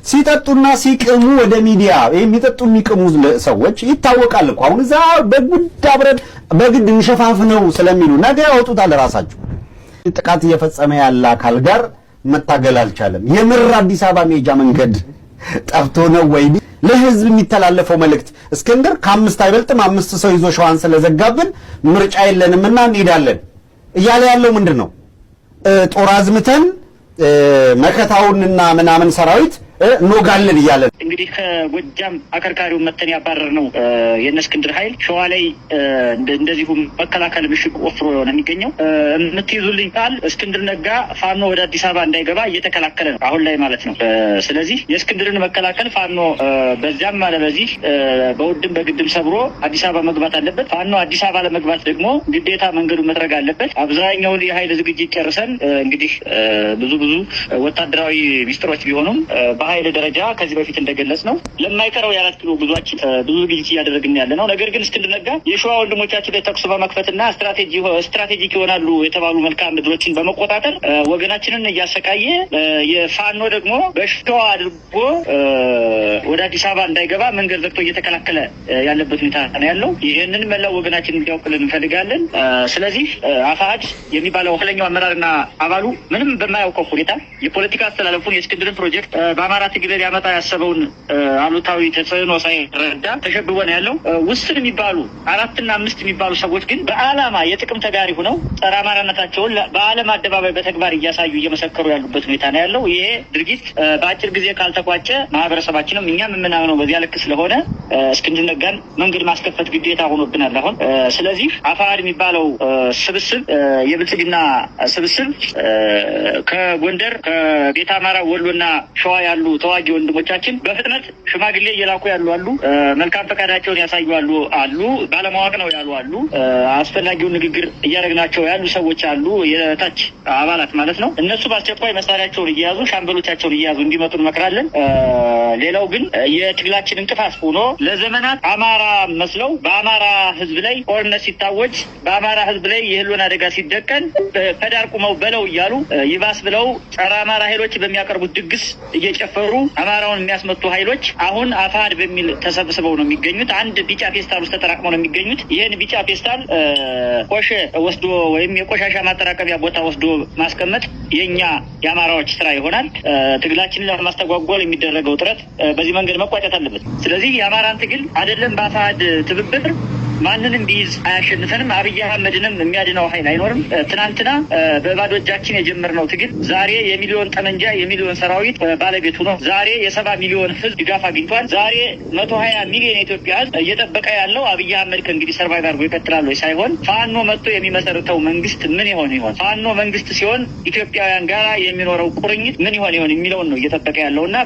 ሲጠጡና ሲቅሙ ወደ ሚዲያ የሚጠጡ የሚቅሙ ሰዎች ይታወቃል እኮ። አሁን እዛ በጉድ አብረን በግድ እንሸፋፍነው ስለሚሉ ነገ ያወጡታል ራሳቸው። ጥቃት እየፈጸመ ያለ አካል ጋር መታገል አልቻለም። የምር አዲስ አበባ መሄጃ መንገድ ጠፍቶ ነው ወይ? ለህዝብ የሚተላለፈው መልእክት እስክንድር ከአምስት አይበልጥም፣ አምስት ሰው ይዞ ሸዋን ስለዘጋብን ምርጫ የለንምና እንሄዳለን እያለ ያለው ምንድን ነው? ጦር አዝምተን መከታውንና ምናምን ሰራዊት እንወጋለን እያለ። እንግዲህ ከጎጃም አከርካሪውን መተን ያባረር ነው የእነ እስክንድር ኃይል ሸዋ ላይ እንደዚሁ መከላከል ምሽግ ቆፍሮ ነው የሚገኘው። የምትይዙልኝ ቃል እስክንድር ነጋ ፋኖ ወደ አዲስ አበባ እንዳይገባ እየተከላከለ ነው አሁን ላይ ማለት ነው። ስለዚህ የእስክንድርን መከላከል ፋኖ በዚያም አለ በዚህ በውድም በግድም ሰብሮ አዲስ አበባ መግባት አለበት። ፋኖ አዲስ አበባ ለመግባት ደግሞ ግዴታ መንገዱ መጥረግ አለበት። አብዛኛውን የኃይል ዝግጅት ጨርሰን እንግዲህ ብዙ ብዙ ወታደራዊ ሚስጥሮች ቢሆኑም በኃይል ደረጃ ከዚህ በፊት እንደገለጽ ነው ለማይቀረው የ4 ኪሎ ጉዟችን ብዙ ዝግጅት እያደረግን ያለ ነው። ነገር ግን እስክንድር ነጋ የሸዋ ወንድሞቻችን ላይ ተኩስ በመክፈትና strategic ይሆናሉ የተባሉ መልክዓ ምድሮችን በመቆጣጠር ወገናችንን እያሰቃየ፣ የፋኖ ደግሞ በሸዋ አድርጎ ወደ አዲስ አበባ እንዳይገባ መንገድ ዘግቶ እየተከላከለ ያለበት ሁኔታ ነው ያለው። ይህንን መላው ወገናችን እንዲያውቅልን እንፈልጋለን። ስለዚህ አፋሕድ የሚባለው ኃይለኛው አመራርና አባሉ ምንም በማያውቀው ሁኔታ የፖለቲካ አስተላለፉን፣ የእስክንድርን ፕሮጀክት፣ በአማራ ትግል ሊያመጣ ያሰበውን አሉታዊ ተጽዕኖ ሳይረዳ ተሸብቦ ነው ያለው። ውስን የሚባሉ አራትና አምስት የሚባሉ ሰዎች ግን በዓላማ የጥቅም ተጋሪ ሆነው ጸረ አማራነታቸውን በዓለም አደባባይ በተግባር እያሳዩ፣ እየመሰከሩ ያሉበት ሁኔታ ነው ያለው። ይሄ ድርጊት በአጭር ጊዜ ካልተቋጨ ማህበረሰባችንም እኛም የምናምነው በዚያ ልክ ስለሆነ እስክንድር ነጋን መንገድ ማስከፈት ግዴታ ሆኖብናል አሁን። ስለዚህ አፋሕድ የሚባለው ስብስብ፣ የብልጽግና ስብስብ፣ ከጎንደር፣ ከቤተ አማራ፣ ወሎና ሸዋ ያሉ ተዋጊ ወንድሞቻችን በፍጥነት ሽማግሌ እየላኩ ያሉ አሉ። መልካም ፈቃዳቸውን ያሳዩ አሉ አሉ፣ ባለማወቅ ነው ያሉ አሉ። አስፈላጊውን ንግግር እያደረግናቸው ያሉ ሰዎች አሉ፣ የታች አባላት ማለት ነው። እነሱ በአስቸኳይ መሳሪያቸውን እየያዙ፣ ሻምበሎቻቸውን እየያዙ እንዲመጡ እንመክራለን። ሌላው ግን የትግላችን እንቅፋት ሆኖ ለዘመናት አማራ መስለው በአማራ ሕዝብ ላይ ጦርነት ሲታወጅ፣ በአማራ ሕዝብ ላይ የህልውና አደጋ ሲደቀን ከዳር ቁመው በለው እያሉ፣ ይባስ ብለው ጸረ አማራ ኃይሎች በሚያቀርቡት ድግስ እየጨፈሩ አማራውን የሚያስመቱ ኃይሎች አሁን አፋሕድ በሚል ተሰብስበው ነው የሚገኙት። አንድ ቢጫ ፌስታል ውስጥ ተጠራቅመው ነው የሚገኙት። ይህን ቢጫ ፌስታል ቆሼ ወስዶ ወይም የቆሻሻ ማጠራቀሚያ ቦታ ወስዶ ማስቀመጥ የእኛ የአማራዎች ስራ ይሆናል። ትግላችንን ለማስተጓጎል የሚደረገው ጥረት በዚህ መንገድ መቋጨት አለበት። ስለዚህ የአማራን ትግል አይደለም በአፋሕድ ትብብር ማንንም ቢይዝ አያሸንፈንም። አብይ አህመድንም የሚያድነው ኃይል አይኖርም። ትናንትና በባዶ እጃችን የጀመርነው ትግል ዛሬ የሚሊዮን ጠመንጃ፣ የሚሊዮን ሰራዊት ባለቤት ሆኖ ዛሬ የ70 ሚሊዮን ህዝብ ድጋፍ አግኝቷል። ዛሬ 120 ሚሊዮን የኢትዮጵያ ህዝብ እየጠበቀ ያለው አብይ አህመድ ከእንግዲህ survive አድርጎ ይቀጥላል ወይ ሳይሆን ፋኖ መጥቶ የሚመሰርተው መንግስት ምን ይሆን ይሆን፣ ፋኖ መንግስት ሲሆን ኢትዮጵያውያን ጋር የሚኖረው ቁርኝት ምን ይሆን ይሆን የሚለውን ነው እየጠበቀ ያለው እና